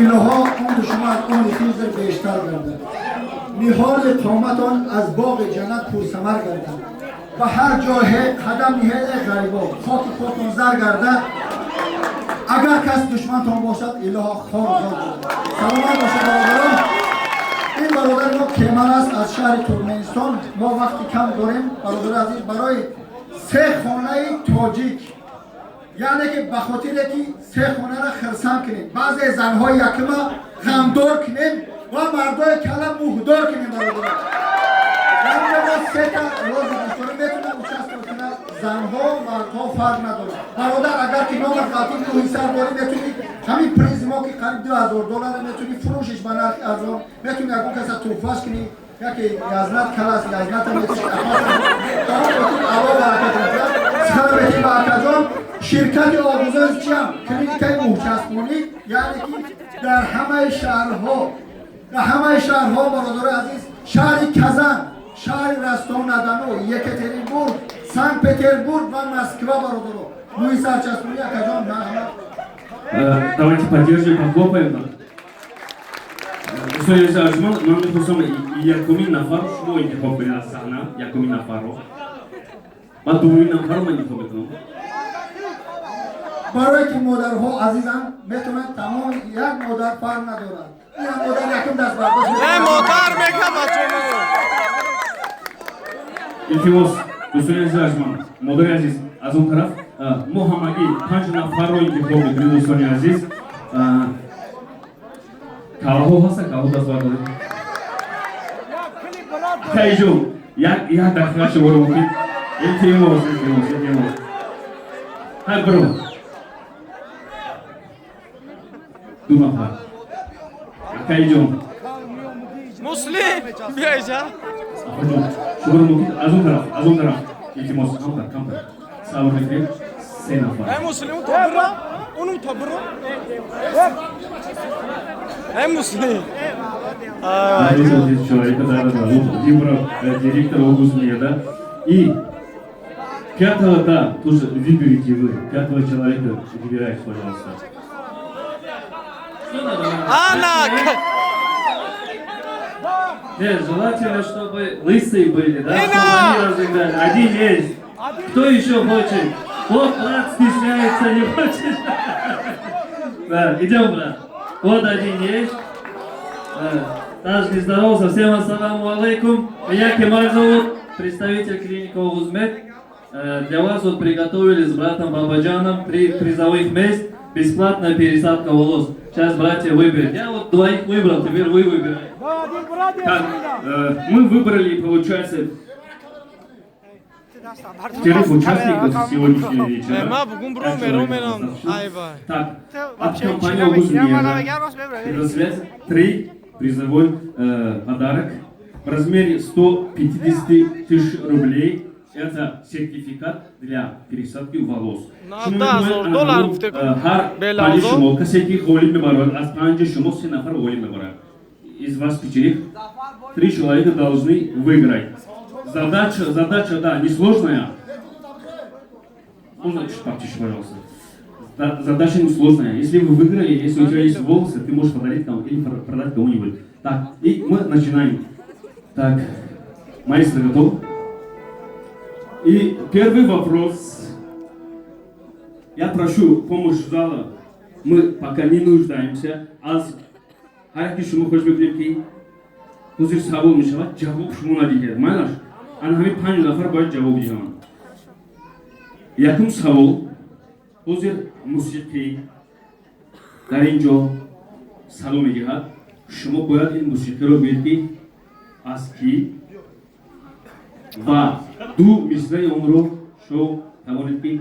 Илоҳо, умри шумо аз умри Хизр бештар гардад, ниҳоли қоматон аз боғи ҷаннат пурсамар гардад, ба ҳар ҷое қадам ниҳед, эй ғарибо, хоки потон зар гардад. Агар кас душмантон бошад, илоҳо, хор зор гардад. Саломат бошад, бародарон. Ин бародари мо Кемал аст аз шаҳри Туркманистон. Мо вақти кам дорем, бародари азиз. Барои се хонаи тоҷик, яъне ки ба хотире ки се хонаро хирсанд кунем, баъзе занҳои якума ғамдор кунем ва мардои кала муҳдор кунем, бародарон, яъне мо сета розыгрыш дорем. Метавонад участвовать кунад, занҳо, мардҳо, фарқ надорад. Бародар, агар ки номер қатӣ мӯҳи сар дорӣ, метавонӣ ҳамин призи мо, ки қариб 2000 доллар, метавонӣ фурӯшиш ба нархи арзон, метавонӣ ягон каса туҳфаш кунӣ, яке язмат калас язмата алло баракат. Сихара ба акаҷон. Ширкати Оғузои чиам, клиникаи мӯҳчаспонӣ, яъне ки дар ҳамаи шаҳрҳо, дар ҳамаи шаҳрҳо, бародарои азиз, шаҳри Казан, шаҳри Ростов-на-Дону, Екатеринбург, Санкт Петербург ва Москва, бародаро, мӯи сарчаспонӣ. Акаҷон, марҳамат. Давайте поддержим, похлопаем. Дӯстони азиз арҷманд, ман мехостам якумин нафарро шумо интихоб кунед аз саҳна, якумин нафарро. Баъд дуввумин нафарро ман интихоб мекунам. Барое ки модарҳо азизанд, метавонанд тамом, як модар фарқ надорад. Ин модар якум даст бардошт. Не, модар мегам, бачамо. Илтимос, дӯстони азиз арҷманд, модари азиз, аз он тараф мо ҳамагӣ панҷ нафарро интихоб мекунем, дӯстони азиз. Калҳо ҳастанд, калҳо даст бардоред. Кайҷон, як як дақиқа шуморо мумкин. Илтимос, илтимос, илтимос. Ҳай, биро. Ду нафар. Акайҷон. Муслим, биё иҷа. Акаҷон, шуморо мумкин аз он тараф, аз он тараф. Илтимос, камтар, камтар. Сабр мекунем. Се нафар. Эй, Муслим, то биро. Уну то биро. Эй, Муслим. Один человека, да, да, да. Вот выбрал директор Огузмеда. И пятого, да, тоже выберите вы. Пятого человека выбирайте, пожалуйста. Ана. Нет, желательно, чтобы лысые были, да, Нина! чтобы они разыграли. Один есть. Кто еще хочет? Вот брат стесняется, не хочет. Да, идем, брат. Вот один есть. Да. Даже не здоровался. Всем ассаламу алейкум. Меня Кемаль зовут, представитель клиники Огузмед. Для вас вот приготовили с братом Бабаджаном три призовых мест. Бесплатная пересадка волос. Сейчас братья выберут. Я вот двоих выбрал, теперь вы выбираете. Так, мы выбрали, получается, пятерых участников сегодняшнего вечера. Ма бугун бро Пять меро человек мерам. достаточно. Ай бай. Так, от компании Огузмеда предоставляется три призовой подарок в размере 150 тысяч рублей. Это сертификат для пересадки волос. На, да, зор, доллар гуфте ку. Ҳар Белазор. панҷи шумо касе ки ғолиб мебарад, аз панҷи шумо се нафар ғолиб мебарад. Из вас пятерых три человека должны выиграть. Задача, задача, да, несложная. Можно чуть потише, пожалуйста? Да, задача несложная. Если вы выиграли, если у тебя есть волосы, ты можешь подарить там или продать кому-нибудь. Так, и мы начинаем. Так, маэстро готов? И первый вопрос. Я прошу помощь зала. Мы пока не нуждаемся. Аз ҳар яки шумо хоҳиш мекунем, ки ҳозир савол мешавад, ҷавоб шумо надиҳед. Майлаш? Ана ҳамин панҷ нафар бояд ҷавоб диҳанд. Якум савол. Ҳозир мусиқӣ дар ин ҷо садо медиҳад. Шумо бояд ин мусиқиро гӯед, ки аз кӣ, ва ду мисраи онро шумо тавонед ки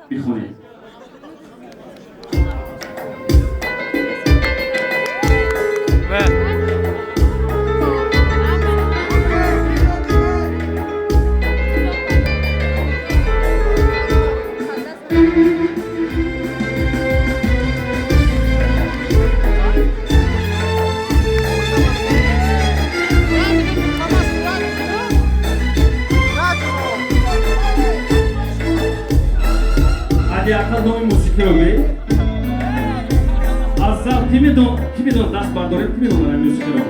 бихонед. Ве. Ҳадя. Медон, ки медон, даст бардоред, ки медонад ҳамин мусиқиро?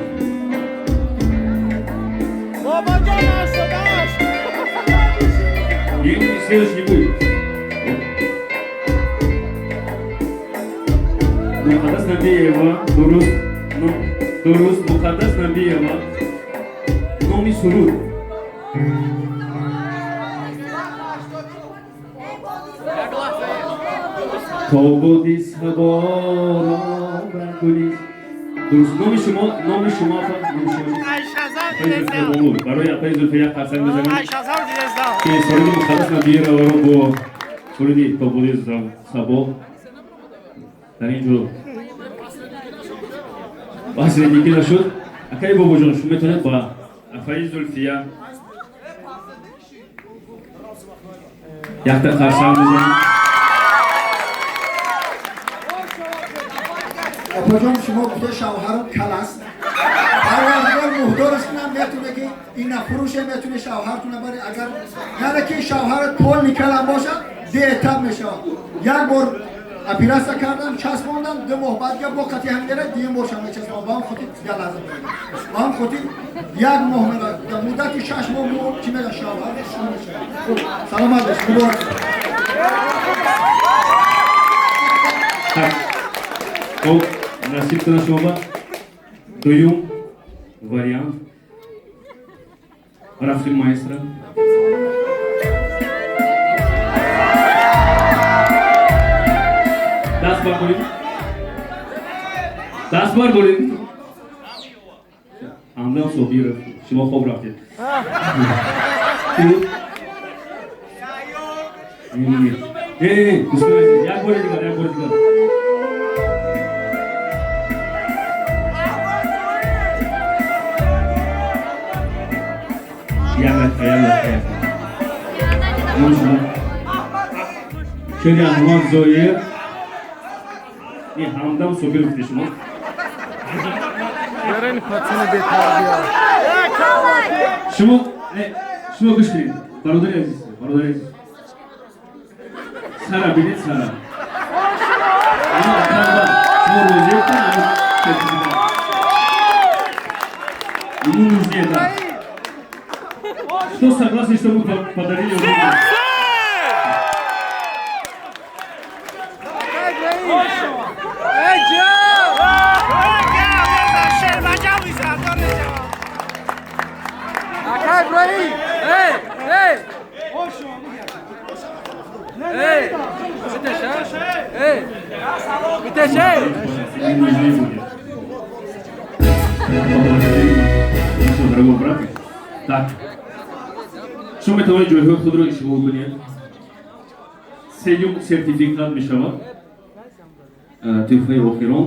Бобоҷон, 88. Не, следующий не будет. Муқаддас Набиева, дуруст, дуруст, Муқаддас Набиева. Номи суруд. То боди саборо бар гули. Дуруст, номи шумо, номи шумо, апа, номи шумо. Барои апаи Зулфия як қарсак мезанем. Ки суруди Муқаддас Набиеваро бо суруди То боди сабо дар ин ҷо баҳси нашуд. Акаи Бобоҷон, шумо метавонед ба апаи Зулфия якта қарсак мезанем. Апаҷон, шумо гуфта, шавҳарам кал аст. Парвардигор муҳдораш кунам, метуне ки ина фуруше, метуне шавҳартуна бари, агар яъне ки шавҳарат полный калам бошад, деэтап мешавад. Як бор операция кардам, часпондам, 2 моҳ баъд га бо қати ҳамдера дуюм бор шам мечаспон. Ба ҳам хотир я лазм ба ҳам хотир як моҳ мера, дар муддати 6 моҳ мо чӣ мега, шавҳар шумо мешавад. Хуб, саломат бош, муборак. Так, хуб, насиб кунад шумо ба дуюм вариант. Рафтим, маэстро. Даст бардоред, даст бардоред. Ҳамдам Собиров, шумо хоб рафтед. Не, не, не, не, дӯстони азиз, як бори дигар, як бори дигар. Як дақиқа, як дақиқа, як дақиқа. Номи шумо? Шери Аҳмад Зоир. Не, Ҳамдам Собиров гуфти шумо. Ярани пацаны бетарбия. Шумо не, шумо гӯш кунед, бародари азиз, бародари азиз. Сара бинед, сара. Шумо розиед, сертификат? Ему нужнее, да. Кто согласен, что мы подарили ему? Эй, ҷо! Акай Иброҳим! Эй, эй! Эй! Биташа? Эй! Биташа? Не нужнее будет. Поблагодарим нашего дорогого брата. Так. Шумо метавонед ҷойҳои худро ишғол кунед. Сеюм сертификат мешавад. Тӯҳфаи охирон.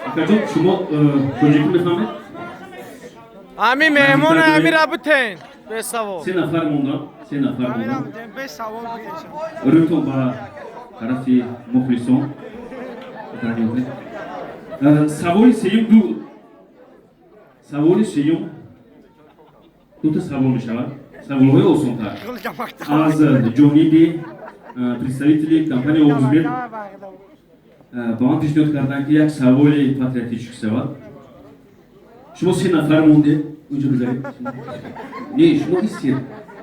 Акаҷон, шумо тоҷикӣ мефаҳмед? Ами меҳмон амира бутен. Бесавол. Се нафар монданд, се нафар монданд. Бесавол. Рӯтон ба тарафи мухлисон. Саволи сеюм, ду саволи сеюм, дута савол мешавад, саволҳои осонтар аз ҷониби представители компания Оғузмед ба ман пешниҳод карданд, ки як саволи патриотический шавад. Шумо се нафар мондед, унҷо гузаред. Не, шумо ки сеюм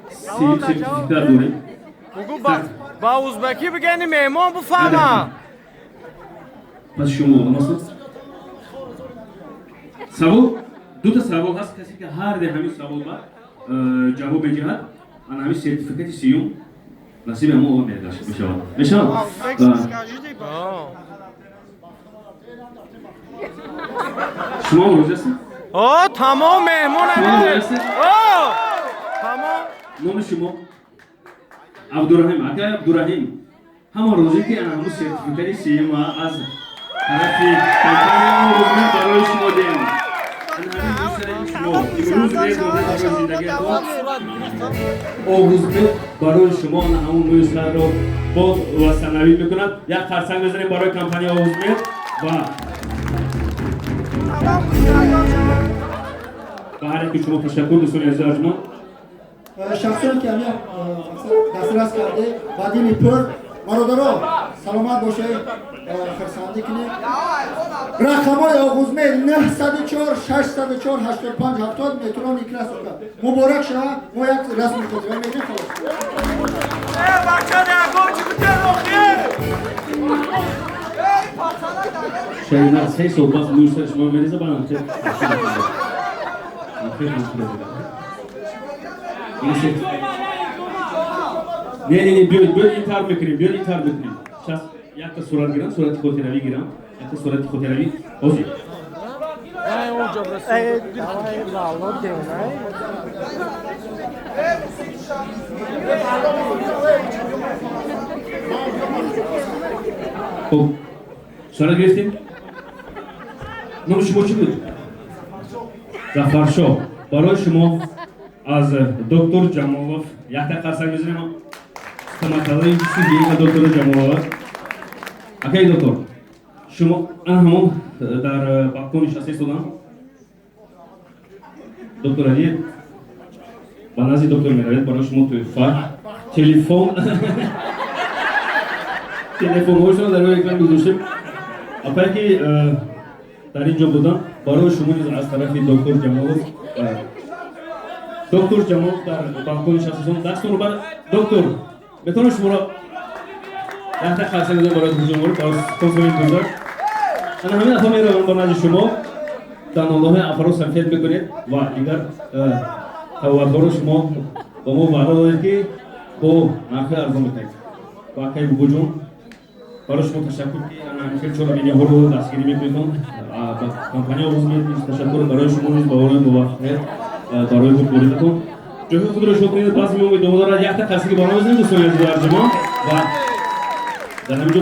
сертификат доред. Бугу ба узбекӣ бигени, меҳмон буфаҳма. Пас шумо одамастед. Савол, дута савол ҳаст. Касе ки ҳар де ҳамин савол ба ҷавоб медиҳад, ана ҳамин сертификати сеюм насиби ҳамон одам мешавад. Мешавад? Шумо розӣ ҳастед? О, тамом, меҳмон. Шумо розӣ ҳастед? О, тамом. Номи шумо? Абдураҳим. Акай Абдураҳим, ҳама розӣ, ки ана ҳамун сертификати сеюм аз тарафи компания Оғузмед барои шумо диҳем? Шумо имрӯз медонед, барои зиндагиатон Оғузмед барои шумо ана ҳамун мӯи сарро бод ва санавӣ мекунад. Як қарсак мезанем барои компания Оғузмед ва ба ҳар яки шумо ташаккур, дӯстони азиз арҷманд. Шахсоне ки ҳамин дастрас карде ба дили пур, бародаро, саломат бошед. Хурсандӣ кунем. Рақамҳои Оғузмеҳр: 904 604 85 70, метро Некрасовка. Муборак шава. Мо як расми хотира мегирем, халос. Э, бача, ягон чӣ бутен охир. Шарина 3 сол пас мӯи сари шумо мереза, баъд хел хел. Не, не, не, биёед, биёед, ин тар мекунем, биёед, ин тар мекунем. Сейчас якта сурат гирам, сурати хотиравӣ гирам, якта сурати хотиравӣ ҳозир. Ай, онҷо брасо. Хуб, сурат гирифтем. Номи шумо чӣ буд? Зафаршоҳ. Барои шумо аз доктор Ҷамолов якта қарсак мезанем. Стоматологический клиника доктора Ҷамолова. Акаи доктор, шумо ана ҳамон дар балкон нишаста истодам. Доктор Алиев, ба назди доктор меравед. Барои шумо тӯҳфа, телефон. Телефонҳояшонро дар рӯи экран гузоштем. Апае ки дар ин ҷо будам, барои шумо низ аз тарафи доктор Ҷамолов. Доктор Ҷамолов дар балкон нишастасон. Дастонро бар доктор метавонам шуморо якта қарсак мезанам барои доктор Ҷамолов, барои спонсори тӯза. Ана ҳамин апа меравам ба назди шумо. Дандонҳои апаро сафед мекунед ва дигар табобатҳоро шумо ба мо ваъда додед, ки бо нархи арзон метаҳед. Ва акаи Бубоҷон, барои шумо ташаккур, ки ана хел чорабиниҳоро дастгирӣ мекунедон. Ба компания Оғузмед низ ташаккур. Барои шумо низ баҳорои муваффақият, барои бурдборитон. Ҷои худро шо кунед, баъзи мо идома дорад. Якта қарсаки барои мезанем, дӯстони азизу арҷуманд, ва дар ҳамин ҷо.